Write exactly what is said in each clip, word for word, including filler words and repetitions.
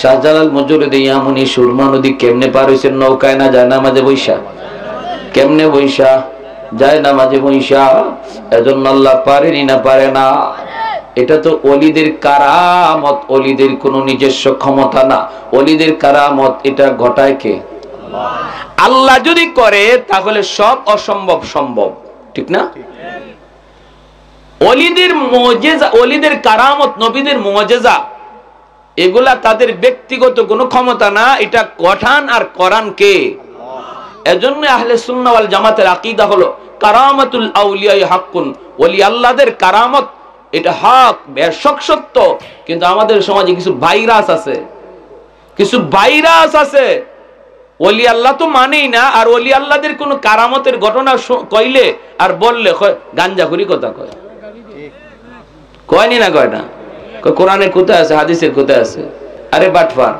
শাহজালাল মুজররদে ইয়ামনি সুরমা নদী কেমনে পার হইছেন? নৌকায় না জায়নামাজে বইসা? কেমনে বইসা? জায়নামাজে বইসা। এজন্য আল্লাহ পারেনি না পারে না? এটা তো অলিদের কারামত, অলিদের কোনো নিজস্ব ক্ষমতা না। অলিদের কারামত এটা ঘটায় কে? আল্লাহ যদি করে তাহলে সব অসম্ভব সম্ভব, ঠিক না? অলিদের মুজেজা, অলিদের কারামত, নবীদের মুজেজা, এগুলা তাদের ব্যক্তিগত কোনো ক্ষমতা না, এটা গঠন আর করান কে? এজন্য আহলে সুন্নাহ ওয়াল জামাতের আকীদা হলো কারামাতুল আউলিয়া হাক্কুন, ওলি আল্লাহদের কারামত এটা হক, বেশক সত্য। কিন্তু আমাদের সমাজে কিছু ভাইরাস আছে, কিছু ভাইরাস আছে, ওলি আল্লাহ তো মানেই না, আর ওলি আল্লাহদের কোনো কারামতের ঘটনা শু-, কইলে আর বললে কয়, গাঞ্জাখুরি কথা কয়। কয়নি না কয় না? কয়, কোরআনে কোথায় আছে, হাদিসে কোথায় আছে? আরে বাটপার,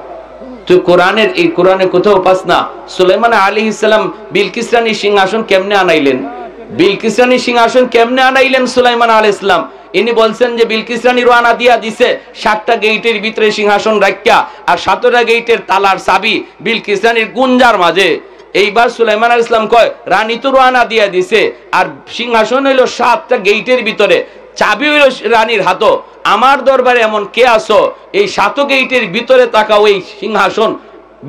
তুই কোরআনের, এই কোরআনে কোথাও পাস না। সুলাইমান আলাইহিস সালাম বিলকিস রানীর সিংহাসন কেমনে আনাইলেন? বিলকিস রানীর সিংহাসন কেমনে আনাইলেন সুলাইমান আলাইহিস সালাম? ইনি বলছেন যে বিলকিস রানী রওনা দিয়া দিছে সাতটা গেইটের ভিতরে সিংহাসন রাখিয়া, আর সাতটা গেইটের তালার চাবি বিলকিস রানীর গুঞ্জার মাঝে। এইবার সুলাইমান আলাইহিস সালাম কয়, রানী তো রওনা দিয়া দিছে, আর সিংহাসন হইল সাতটা গেইটের ভিতরে, চাবি হইল রানীর হাতো। আমার দরবারে এমন কে আছো, এই সাত গেইটের ভিতরে থাকা ওই সিংহাসন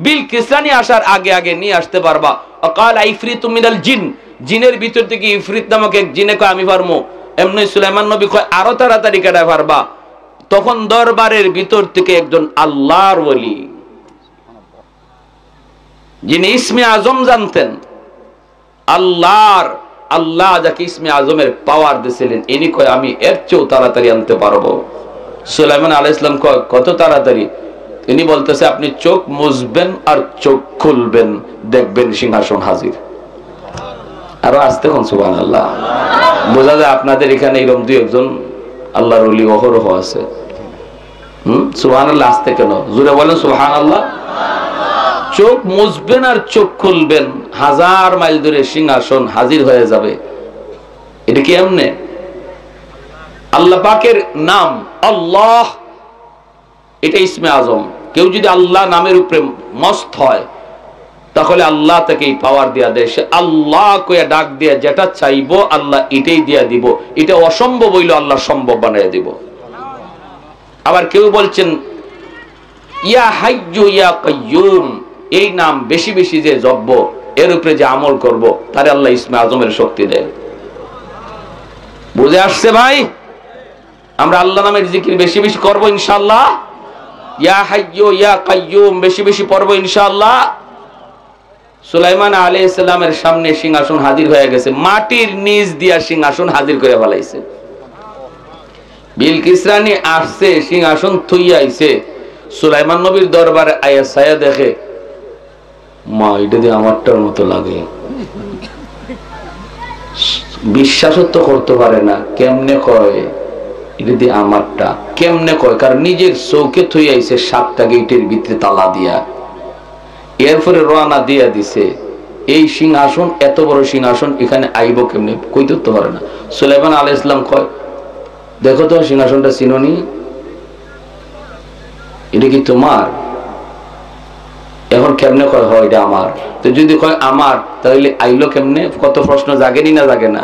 বিলকিস রানী আসার আগে আগে নিয়ে আসতে পারবা? ওয়াকালা ইফরিতু মিনাল জিন, জিনের ভিতর থেকে ইফরিত নামক এক জিনে কয়, আমি পারমু। এমনি সুলাইমান নবী কয়, আরো তাড়াতাড়ি কেডা পারবা? তখন দরবারের ভিতর থেকে একজন আল্লাহর ওলি, যিনি ইসমে আজম জানতেন, আল্লাহর, আল্লাহ যাকে ইসমে আজমের পাওয়ার দিয়েছিলেন, ইনি কয়, আমি এর চেয়েও তাড়াতাড়ি আনতে পারবো। সুলাইমান আলাইহিস সালাম কয়, কত তাড়াতাড়ি? ইনি বলতেছে, আপনি চোখ মুজবেন আর চোখ খুলবেন, দেখবেন সিংহাসন হাজির। আরো আস্তে কন সুবহানাল্লাহ। বোঝা যায় আপনাদের এখানে এরকম দুই একজন আল্লাহর ওলি অহরহ আছে। হুম, সুবহানাল্লাহ আস্তে কেন? জোরে বলেন সুবহানাল্লাহ। চোখ মুজবেন আর চোখ খুলবেন, হাজার মাইল দূরে সিংহাসন হাজির হয়ে যাবে। এটা কি এমনে? আল্লাহ পাকের নাম আল্লাহ, এটা ইসমে আজম। কেউ যদি আল্লাহ নামের উপরে মস্ত হয়, তাহলে আল্লাহ তাকে এই পাওয়ার দিয়া দেয়। সে আল্লাহ কইয়া ডাক দিয়া যেটা চাইবো, আল্লাহ এটাই দিয়া দিব। এটা অসম্ভব হইল, আল্লাহ সম্ভব বানাইয়া দিব। আবার কেউ বলছেন, ইয়া হাইয়ু ইয়া কাইয়ুম, এই নাম বেশি বেশি যে জপবো, এর উপরে যে আমল করব, তারে আল্লাহ ইসমে আজমের শক্তি দেয়। বুঝে আসছে ভাই? আমরা আল্লাহ নামের জিকির বেশি বেশি করব ইনশাআল্লাহ। ইয়া হাইয়ু ইয়া কাইয়ুম বেশি বেশি পড়ব ইনশাআল্লাহ। সুলাইমান আলাইহিস সালামের সামনে সিংহাসন হাজির হয়ে গেছে, মাটির নিচ দিয়া সিংহাসন হাজির করে ফেলাইছে। বিলকিস রানী আসছে, সিংহাসন থইয়া আইছে। সুলাইমান নবীর দরবারে আয়া ছায়া দেখে, মা, এটা দিয়ে আমারটার মতো লাগে। বিশ্বাসও তো করতে পারে না, কেমনে কয় এটা দিয়ে আমারটা, কেমনে কয়? কারণ নিজের চোখে থই আইছে সাতটা গেটের ভিতরে তালা দিয়া, এরপরে রওনা দিয়া দিছে। এই সিংহাসন, এত বড় সিংহাসন এখানে আইব কেমনে, কইতে তো পারে না। সুলাইমান আলাইহিস সালাম কয়, দেখো তো সিংহাসনটা চিনোনি, এটা কি তোমার? এখন কেমনে কয়, হয় এটা আমার? তো যদি কয় আমার, তাহলে আইলো কেমনে? কত প্রশ্ন জাগেনি না জাগে না?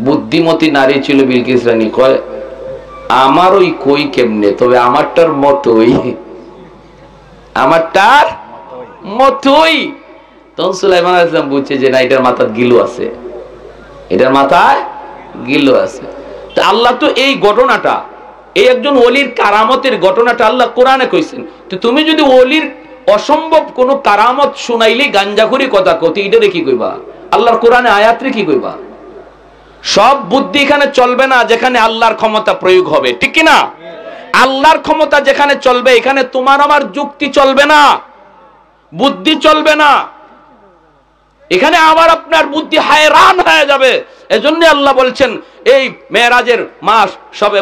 বুদ্ধিমতী নারী ছিল বিলকিস রানী, কয় আমার ওই কই কেমনে, তবে আমারটার মতোই, আমারটার মতোই। তখন সুলাইমান আলাইহিস সালাম বুঝছে যে না, এটার মাথার গিলু আছে, এটার মাথায় গিলু আছে। তো আল্লাহ তো এই ঘটনাটা, এই একজন ওলির কারামতের ঘটনাটা আল্লাহ কোরআনে কইছেন। তো তুমি যদি ওলির অসম্ভব কোনো কারামত শুনাইলে গাঞ্জাখুরি কথা কতি, এটারে কি কইবা? আল্লাহর কোরআনে আয়াতরে কি কইবা? সব বুদ্ধি এখানে চলবে না যেখানে আল্লাহর ক্ষমতা প্রয়োগ হবে, ঠিক কি না? আল্লাহর ক্ষমতা যেখানে চলবে, এখানে তোমার আমার যুক্তি চলবে না, বুদ্ধি চলবে না। এখানে আবার আপনার বুদ্ধি হায়রান হয়ে যাবে। এজন্য আল্লাহ বলছেন, এই মেরাজের মাস, সবে,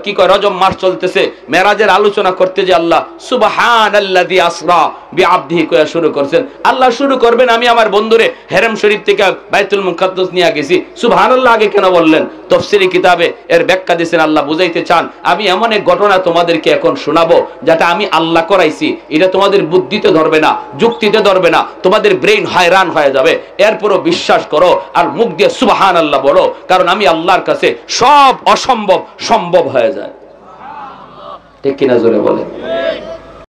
কি কয়, রজব মাস চলতেছে, মেরাজের আলোচনা করতে যে আল্লাহ সুবহানাল্লাযী আসরা বিআবদিহি কইয়া শুরু করছেন। আল্লাহ শুরু করবেন, "আমি আমার বন্ধুরে হেরেম শরীফ থেকে বাইতুল মুকাদ্দাস নিয়ে গেছি।" সুবহানাল্লাহ আগে কেন বললেন? তফসিরি কিতাবে এর ব্যাখ্যা দিয়েছেন, আল্লাহ বুঝাইতে চান, "আমি এমন এক ঘটনা তোমাদেরকে এখন শোনাবো, যেটা আমি আল্লাহ করাইছি। এটা তোমাদের বুদ্ধিতে ধরবে না, যুক্তিতে ধরবে না, তোমাদের ব্রেইন হয়রান হয়ে যাবে। এরপরও বিশ্বাস করো আর মুখ দিয়ে সুবহানাল্লাহ বলো, কারণ আমি আল্লাহর কাছে সব অসম্ভব সম্ভব হয়ে যায়।" ঠিক কিনা? জোরে বলে।